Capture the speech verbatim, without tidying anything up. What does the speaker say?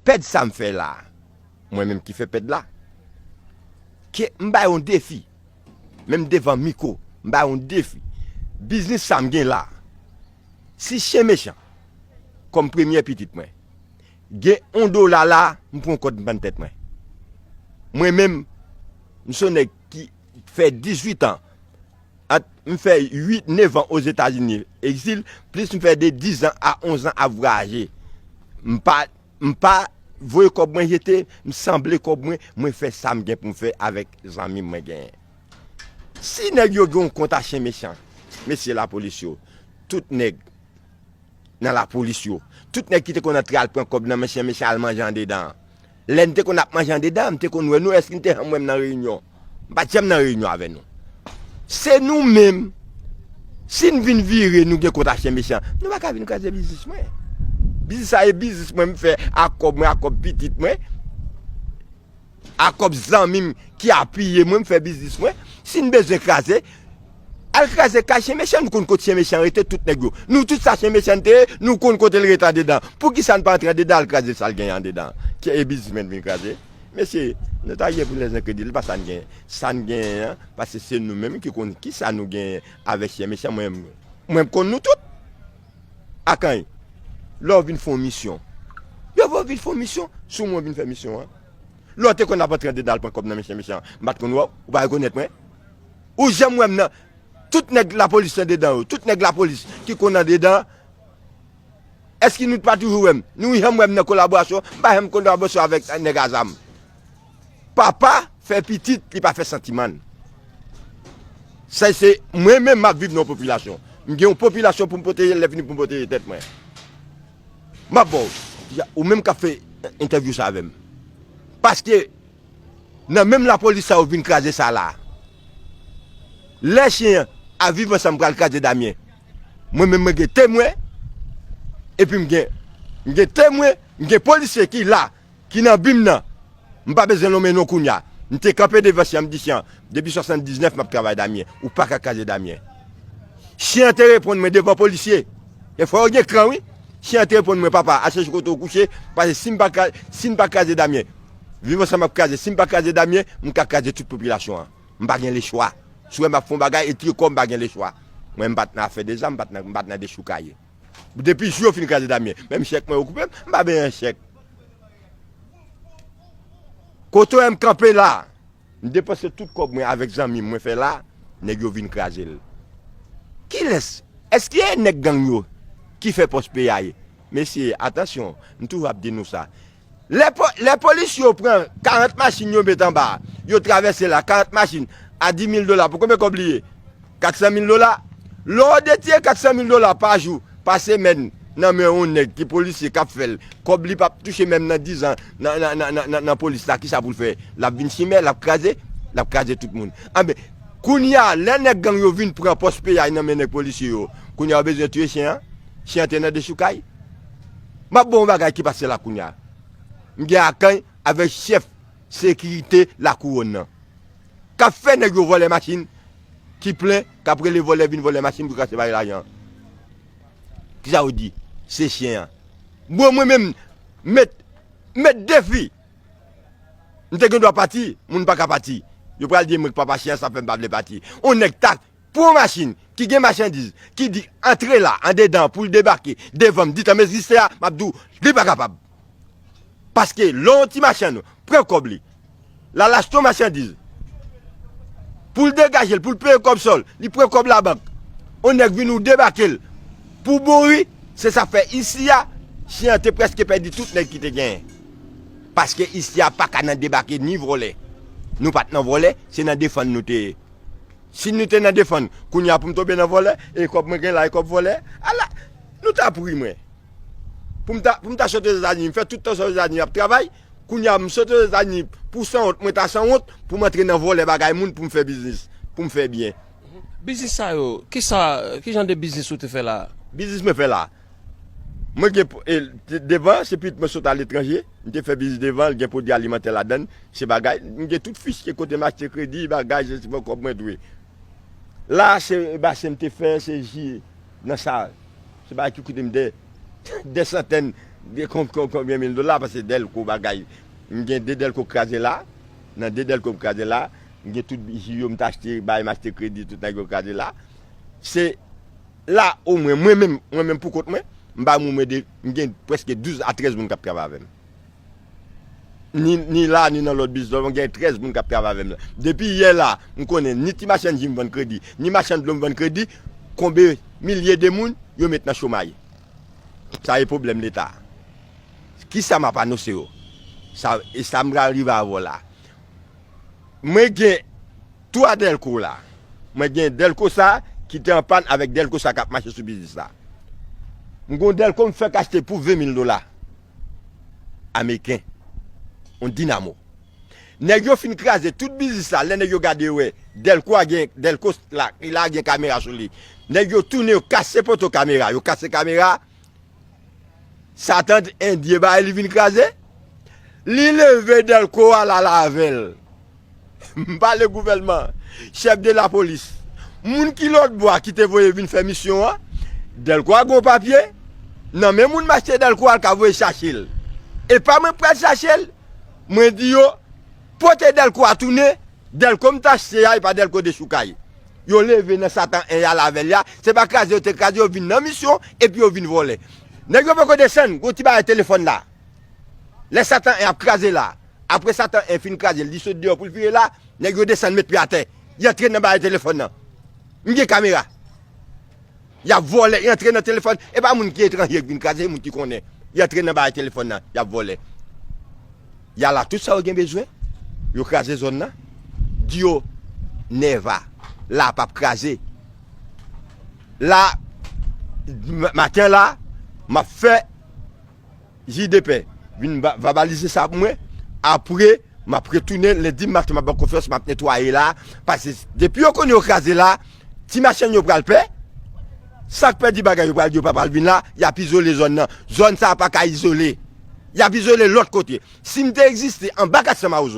pèd sa m fè la, mwen menm ki fè pèd la. Ke m bay yon defi, menm devan mikwo, m bay yon defi. Biznis sa m gen la, si Chen Mechan, kòm premye pitit mwen, gen yon dola la, m pran kòd m pann tèt mwen. Mwen menm, m se yon nèg ki fè dizuit an, ant m fè uit, nèf an Ozetazini, egzil, plis m fè de diz an a onz an ap vwayaje. M pa, m pa voye kòb mwen jete, m sanble kòb mwen, mwen fè sa m gen pou m fè avèk zanmi mwen genyen. Si nèg yo gen yon kont a Chen Mechan, mesye lapolis yo, tout nèg nan lapolis yo, tout nèg ki te konn antre al pran kòb nan men Chen Mechan al manje andedan an. Lè n te konn ap manje andedan an, m te konn wè nou, èske n te janm wè m nan reyinyon? M pa t janm nan reyinyon avè nou. Se nou menm, si n vin vire, nou gen kont a Chen Mechan, nou pa ka vin kraze biznis mwen. Biznis sa e biznis mwen m fè ak kòb mwen, ak kòb pitit mwen, ak kòb zanmi m ki apiye mwen, m fè biznis mwen. Si n bezwen kraze, al kraze kay Chen Mechan, nou konn kot Chen Mechan rete, tout nèg yo. Nou tout sa Chen Mechan te ye, nou konn kote l rete andedan. Poukisa n pa antre andedan, al kraze sa l genyen andedan? Ki e biznis mwen vin kraze? Mesye, nou ta ye pou lèzenkredil, pa sa n genyen. Sa n genyen an, paske se nou menm ki konn kisa nou genyen avèk Chen Mechan, mwen, mwen m konn nou tout. Akanj, lè w vin fè yon misyon, yo voye w vin fè yon misyon, sou mwen w vin fè misyon an. Lè w te konn ap antre andedan al pran kòb nan men Chen Mechan, m pa t konn wè w, ou pa rekonèt mwen. Ou janm wè m nan, tout nèg lapolis andedan yo, tout nèg lapolis ki konn andedan, èske nou pa toujou wè m? Nou janm wè m nan kolaborasyon, m pa janm kolaborasyon avèk nèg a zam. Papa fè pitit, li pa fè santimann. Sa se mwen menm m ap viv nan yon popilasyon. M gen yon popilasyon pou m pwoteje, lè fini pou m pwoteje tèt mwen. M ap ba w, ou menm k ap fè entèvyou sa avè m. Paske nan menm lapolis sa yo vin kraze sa la. Lè Chen an a Viv Ansanm pral kraze Damyen, mwen menm mwen gen temwen, epi m gen, m gen temwen, m gen polisye ki la, ki nan bi m nan. M pa bezwen nonmen non kounye a. M te kanpe devan Chen an, m di Chen an, depi swasanndiznèf m ap travay Damyen, ou pa ka kraze Damyen. Chen an te reponn mwen devan polisye. E fò yo gen kran wi. Chen an te reponn mwen, papa, al chèche kote w kouche, paske si m pa kra-, si m pa kraze Damyen, Viv Ansanm ap kraze. Si m pa kraze Damyen, m ka kraze tout popilasyon an. M pa gen lechwa. Si w wè m ap fè yon bagay, e tire kò m, m pa gen lechwa. Mwen, m pa t nan afè de zam, m pa t nan, m pa t nan dechoukay. Depi jou yo fin kraze Damyen, menm chèk mwen yo koupe m, m pa benyen chèk. Kote w wè m kanpe la, m depanse tout kòb mwen avèk zanmi m mwen fè la, nèg yo vin kraze l. Kilès? Èske e nèg gang yo ki fè pòs peyi a ye? Mesye, atansyon, m toujou ap di nou sa. Lè po-, lè polis yo pran karant machin yo met anba, yo travèse la, karant machin a di mil dola, pou konbyen kòb li ye? Kat san mil dola. Lè w detire kat san mil dola pa jou, pa semèn, nan men yon nèg ki polisye k ap fè l, kòb li p ap touche menm nan diz an nan, nan, nan, nan, nan, nan polis la, kisa pou l fè? L ap vin chimè, l ap kraze, l ap kraze tout moun. Anben, kounye a, lè nèg gang yo vin pran pòs peyay nan men nèg polisye yo, kounye a, yo bezwen tiye chen an? Chen an te nan dechoukay? M ap ba w yon bagay ki pase la kounye a. M gen akanj avèk chèf sekirite lakouwòn nan, k ap fè nèg yo vòlè machin ki plen, k ap rele vòlè vin vòlè machin pou kase bay lajan. Kisa yo di? Se chen an. Bon, mwen menm, met, met defi. M te gen dwa pati, moun pa ka pati. Yo pral di mwen k papa chen an, sa fè m pa vle pati. On nèg ta pran machin ki gen machandiz, ki di antre la, andedan, pou l debake devan m, di tan m egziste a, m ap di w, li pa kapab. Paske lè yon ti machann pran kòb li, l al achte yon machandiz, pou l degaje l, pou l peye kòb sòl, li pran kòb labank. On nèg vin ou debake l pou bouri, se sa fè isi a, chen an te prèske pèdi tout nèg ki te genyen. Paske isi a pa ka nan debake ni vòlè. Nou pa t nan vòlè, se nan defann nou te ye. Si nou te nan defann, kounye a pou m tonbe nan vòlè, e kòb mwen gen la, e kòb vòlè, ala, nou ta pri mwen. Pou m ta, pou m ta sot Ozetazini, m fè tout tan sot Ozetazini ap travay, kounye a m sot Ozetazini pou sanwont, mwen ta sanwont, pou m antre nan vòlè bagay moun, pou m fè biznis, pou m fè byen. Biznis sa yo, kisa, ki jan de biznis ou te fè la? Biznis mwen fè la. Mwen gen, e, de-, devan, se pitit mwen sot aletranje, m te fè biznis devan, gen pwodui alimantè ladan l, se bagay, m gen tout fich ke kote m achte kredi, bagay, se, se kòb mwen dwe. La, se basen m te fè, se ji nan sa, se bagay ki koute m dè, dè santèn, Gen kon- kon- konbyen mil dola, paske dèlko bagay. M gen de dèlko k kraze la. Nan de dèlko m kraze la, m gen tout biji yo m t achte, bay m achte kredi, tout nèg yo kraze la. Se la, omwen, mwen menm, mwen menm pou kont mwen, m ba mwen de, m gen prèske douz a trèz moun k ap travay avè m. Ni, ni la, ni nan lòt biznis, m gen trèz moun k ap travay avè m la. Depi yè la, m konnen ni ti machann ji m vann kredi, ni machann dlo m vann kredi, konbe milye de moun yo met nan chomay. Sa e pwoblèm Leta. Kisa m ap anonse yo? Sa, e sa m pral rive avè w la. Mwen gen twa dèlko la. Mwen gen dèlko sa ki te an pàn avèk dèlko sa k ap mache sou biznis la. M gen yon dèlko m fèk achte pou ven mil dola ameriken. Yon dinamo. Nèg yo fin kraze tout biznis la. Lè nèg yo gade yo wè dèlko a gen, dèlko la, la gen kamera sou li. Nèg yo tounen, yo kase poto kamera, yo kase kamera. Satan endye bay li vin kraze. Li leve dèlko a la avè l. M pale gouvèlman, chèf de lapolis, moun ki lòt bò a ki te voye vin fè misyon an, dèlko a gon papye nan men moun m achte dèlko a, l ka voye chache l. E pa mwen k pral chache l, mwen di yo, pote dèlko a tounen, dèlko m t achte a, e pa dèlko dechoukay. Yo leve nan satan en y al avè l ya, se pa kraze yo te kraze, yo vin nan misyon, epi yo vin vòlè. Nèg yo poko desann, gon ti bagay telefòn la. Lè satan en ap kraze la, apre satan en fin kraze, li sot deyò pou l vire la, nèg yo desann met pye atè. Y antre nan bagay telefòn nan. M gen kamera. Y ap vòlè, y antre nan telefòn. E pa moun ki etranje k vin kraze, se moun ki konnen. Y antre nan bagay telefòn nan, y ap vòlè. Y al a tout sa yo gen bezwen. Yo kraze zòn nan. Di yo, nèva. La p ap kraze. La, m- maten la, m ap fè J D P vin va- vabalize sa pou mwen. Apre, m ap retounen lendi maten, m ap ban konferans, m ap netwaye la. Paske depi yo konnen yo kraze la, ti machann yo pral pè. Sa k pèdi bagay yo pral di yo pa pral vin la, y ap izole zòn nan. Zòn sa a pa ka izole. Y ap izole lòt kote. Si m te egziste anba kat San Mawozo,